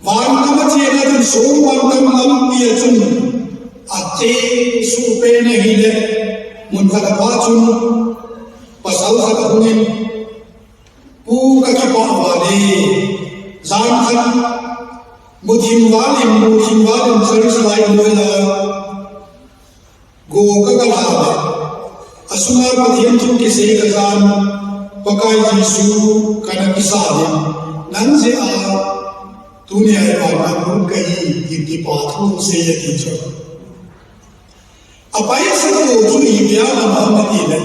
Vangam a chena chun songpan tam lampi a chun ache suh pen ahile, mun khat apha chun pasal khat ahungin, Pu, kakipah val e, jan khat muthim val in, muthim val in church light loi la, go ka kalha le, asunga Pathen thu kisei kajan, Pakai Jesu kana kisah in, nang jeh a tunia vangam hung kahi, tin kipa thu sei ati chu. Apaisa to chu ipi a aman ham tile,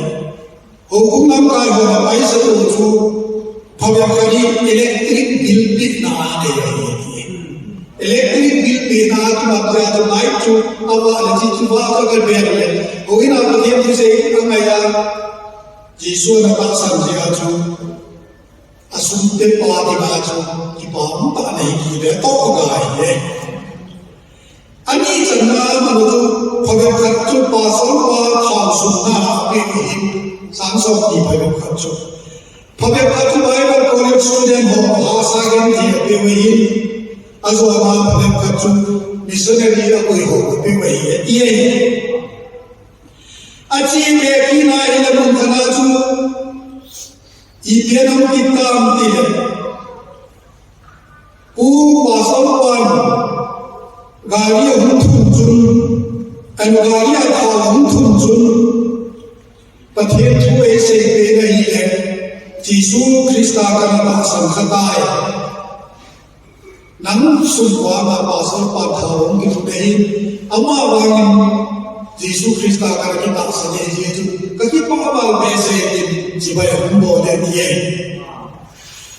houbung lamkai hon apaisa to chu phabep khat in electric bill pehna a nei ahi ati. Electric bill pehna a kimat jeh a chu light chu avah le, chuche chu vah chu aga bel le, houin a Pathen thusei angai a, Jesu ana tahsan jeh a chu asum pepa dinga chu kipa umtah ana hi kit le toh aga hi e. Ani channa aman chu phabep khat chu pastor pa thao sumna apeh u ahin, sang somni phabep khat chu. Phabep khat chu Bible College student ho hahsa genthei apeh u ahin, ajona phabep khat chu missionary akoi ho apeh u ahi, ati ahi. Ache le kit na hile mun khat a chu, ipi ana um kit tam tile, Pu, pastor pan gari ahung thum chun, an gari a thao ahung thum chun, Pathen thu eisei pen ahile, Jesu Christa kana tahsan kha tai. Nang sum vanga pastor pan thao ahung kithum ahin, ama vangin Jesu Christa kana kitahsan e, Jesu kakipah val behseh e tin chibai ahung bol e, ati e.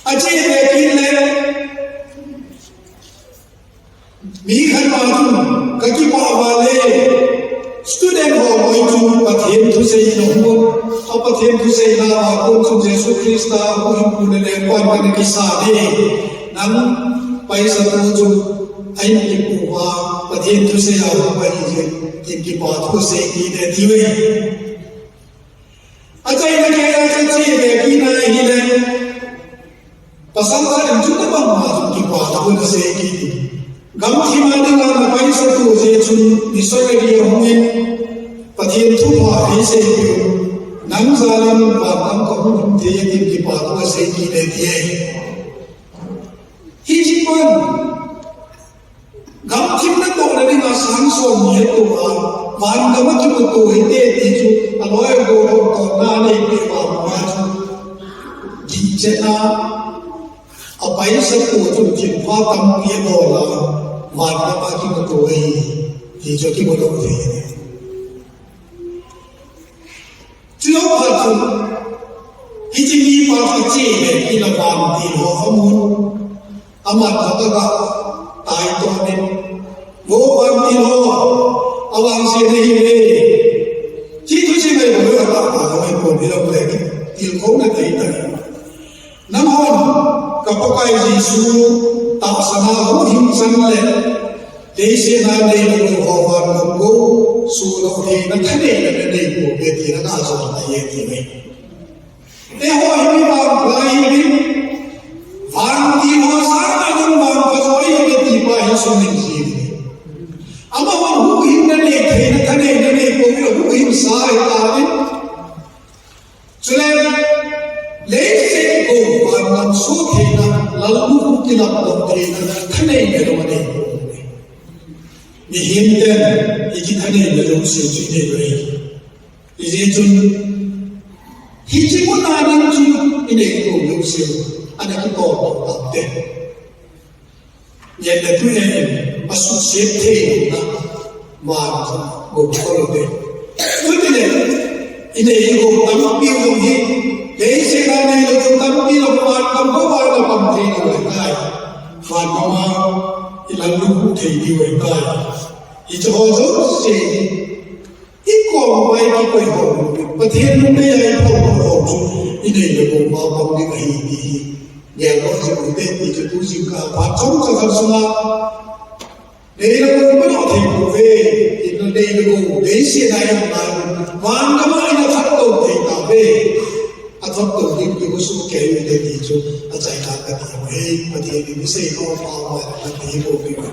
Ache le kit le, mi khat ma chun, kakipah val e, student ho koi chu Pathen thusei na hung, a Pathen thusei na a kon chu Jesu Christa huhhingpu le lengpan kana kisa e. Nang paisa to chu ahin kipu uva, Pathen thusei a hung ahi jeh in kipa thu sei kit e, ati uve. Achaina kei a chu ache le kit na ahile, pasal khat in chu tobang ma chun kipa thu ana sei kit in. Gamthim a dinga na paisa to jeh chun missionary ahungin, Pathen thupha eisei peh un, nang jal in vangam kahung lhung thei e tin kipa thu asei kit e, ati e. Hiche pan, gamthim natohna dinga sang somni atoh a, vangam a kimuto hite ti chu, aloi agol ho tohna aneipeh uva chu, dihchetna, apaisa to chun thilpha tampi abol a, vangam a kimuto ahi, ti chu akimuto thei ahi. Chulou phat chun, hiche mipa chu ache le kit le vantil ho amun, amat khat aga taiton in, vo vantil ho, avangse nahiuve, ti thusei ngai bou atah tah ho ahipon, hilou le tilkhouna tei tah. Nanghon Ka Pakai Jesu tahsan a huhhing chan le, leiset a nei le gou ho vangam gou suhdoh theina thaneina nanei pouve tina gah jona ahi ati uve. Eiho hi mi vangpha ihiuvin, vantil ho sanga vang vangpha jo ihiuve ti pa hi sumil ji uve. Amahon huhhing nanei theina thaneina nanei pouve, huhhingsa ahitauvin. Chule, leiset gou vangam suhtheina, lallukhuh kilapdoh theina thaneina jong anei pouve. Mihem ten ikithaneina jouse chu inei uve. Hijeh chun, hiche muna ding chun inei lou jouse ana kitoldoh tante. Ngen le tui in asuhset thei louna vang gou kol u te. Chutile, inei gou tampi jong hi, leiset a nei lou gou tampi jong vangam gou a ana pang thei lou ahitai. Vangam a ilallukhuh thei diu ahitai. Hiche ho jouse hi, ikom uva ikikoi ho, Pathen lungdei a iphal ho chu, inei le gou ma pang ding ahi ti hi. Geldoh jing u hite ti chu tu jingkah phat chomcha khat sunga, nei le gou manoh thei pouve, inei le gou, leiset a ium lai, vangam a ina thattou thei tauve. Athattou ding ti khu sohkei u hite ti chu, achaina kati uve, Pathen in isei lou pa uva, Pathen in boh peh uve.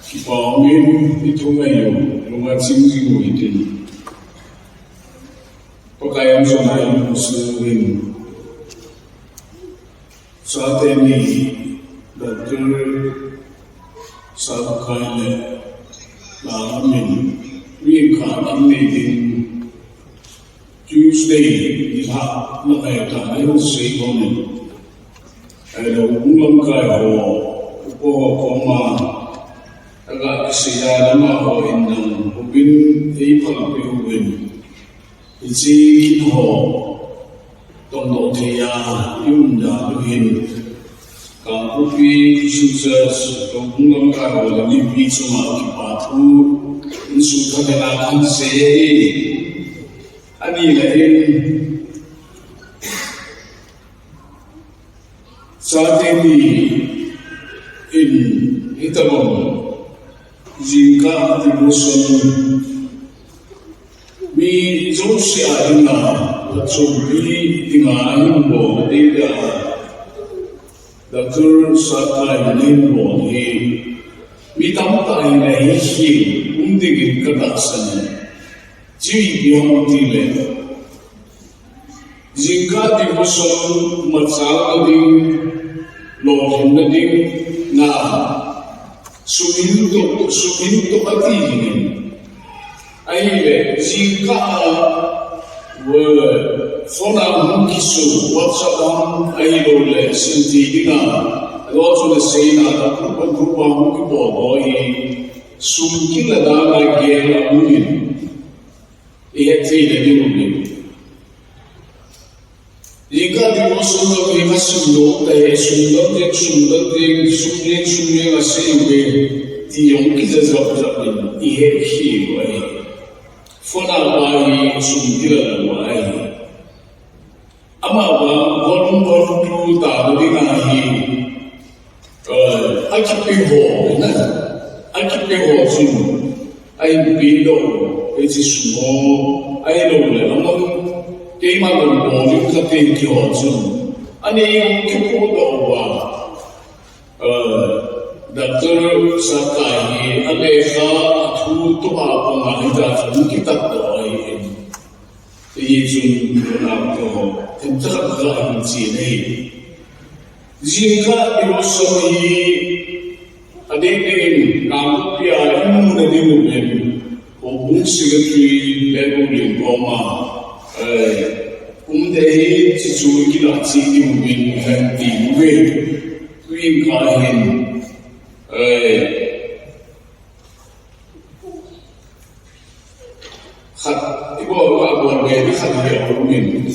Kipah umin, ithum ahiu, lunga ching jing u hitin. Pakai in jong ahiu, sungin. Chate ni, Doctor Sahkai le, la min, mi khat in nei ding, Tuesday, nilhah, na kai ta, na yung sei ko ni. Ahilou, hung lamkai ho, upa ho koma, aga kisei a lama ho in nang, hubin, ei pang pe hubin. Hiche kit ho, tongdoh thei a, i um dan u hin. Kangpokpi Christian Church, Tongbung lamkai ho le mipi chunga kipa thu, insung khat a kan sei ahi. Ani le in, Chate ni in hitabang jingkah devotion mi jouse a dinga, phatchompi dinga ahin bol ding a, Doctor Sahkai in ahin bol hi mi tamtah in ahi khel um dingin ka tahsan e. Chu ipi ham tile, jingkah devotion machal na ding, lolhinna ding, nga, sumil toh, sumil toh ati dingin. Ahile, jingkah a, we, phone a hung kisu, WhatsApp a hung ahilou le, sim ti ding a, lo chu le seina, group, group a hung kibol bol hi, sum kila dan a gel a hung in. Ihet thei le ding um in. Jingkah devotion jong hi ka simdoh tai, sum dang ding, sum dang ding, sum dang, sum dang asei uve, ti jong kija jap jap in, ihet khel u ahi. Phone a pa hi sum kila lou ahi. Ama vang, volume, volume two ta ding ahi. Eh, akipe ho, na, akipe ho chun, ahin pedoh, hiche sum ho, ahilou le, amang, keima bol bol in kate ti ho chun, ani kipodoh uva, eh, Doctor Sahkai hi, alekha, athu, tua panga hita chun, kitatdoh ahi. Hijeh chun, nunau te ho, themcha khat ka hin chi nei. Jingkah devotion hi, adeh deh in, Kangpokpi a imu na diu pen, Houbung Secretary, Lebo Lin koma, eh, um deh hi, chuchu kila chi diu pen, kan ti uve. Tuin ka hin, eh, Khat, ibol, abol ve, khat hi aum in.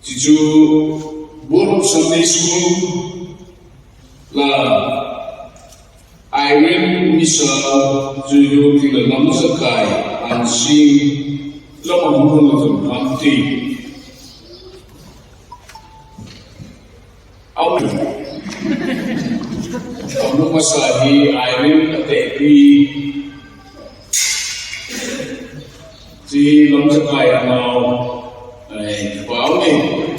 Chuchu, Bur Sunday School la Irene Misao, Juyu Tila Lamjakai Hansing, Lamang Hulu Lamti. Amu, amu masa hi Irene ate pi. Chi Lamjakai anao. Ai, pau ni.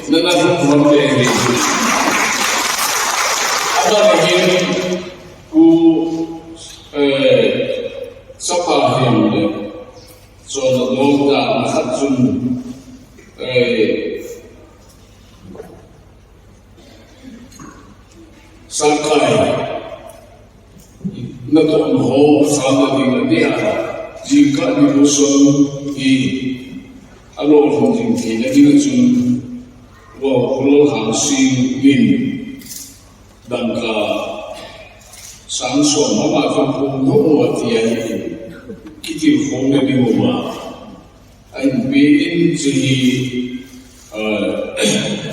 Nana hum hum te hi. Ada ni ku, eh, sapa him le. So na dong da na khat chun. Eh, Sakai, natoh ho, samna ding na dia, jingkah ni lo son hi, alo hong jing thei na ding chun, wa Hulu Hansing in, dangka, sang som ama chun hong dong wa tia hi, kitil hong na ding wa, a hin pe in chi, eh,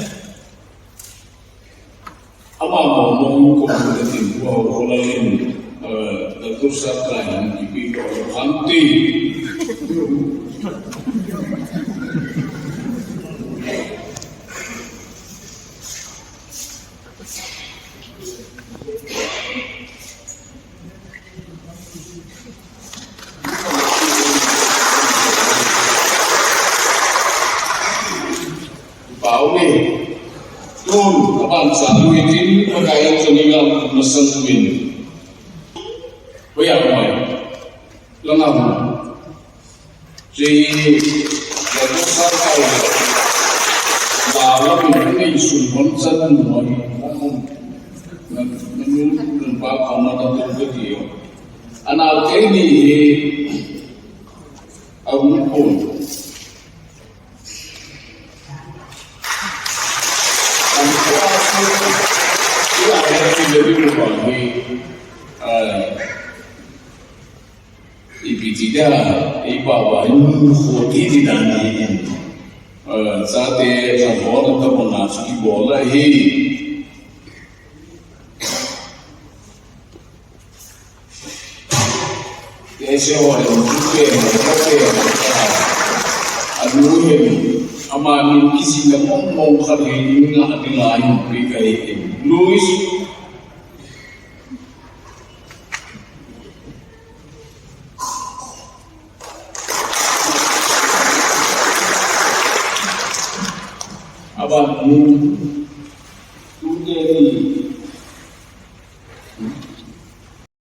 Ama mo mo ko ko tin ko ko la in, eh, Doctor Sakai hin kipi ko Khamti. Pau ni, tun, aban sa, lui tin, Pakai in chun i ngam masang win. Hoiya mai, la ngam. Chi, la ko sa kai. La la min ni sun hon san nu mai. Na, na nu, nu pa ka ma ta tu ke ti yo. Ana ke ni hi, a un ko. Ipi ti da, ipa wa in ko ti ti da ni in. Sa te sa ho na ta ma na su ki bola hi. Ese ho le, ese ho le, anu he, ama min kisi na mong mong khat he, ni nga, ni nga, ni pi ka he, Louis. Aba, Tute ni,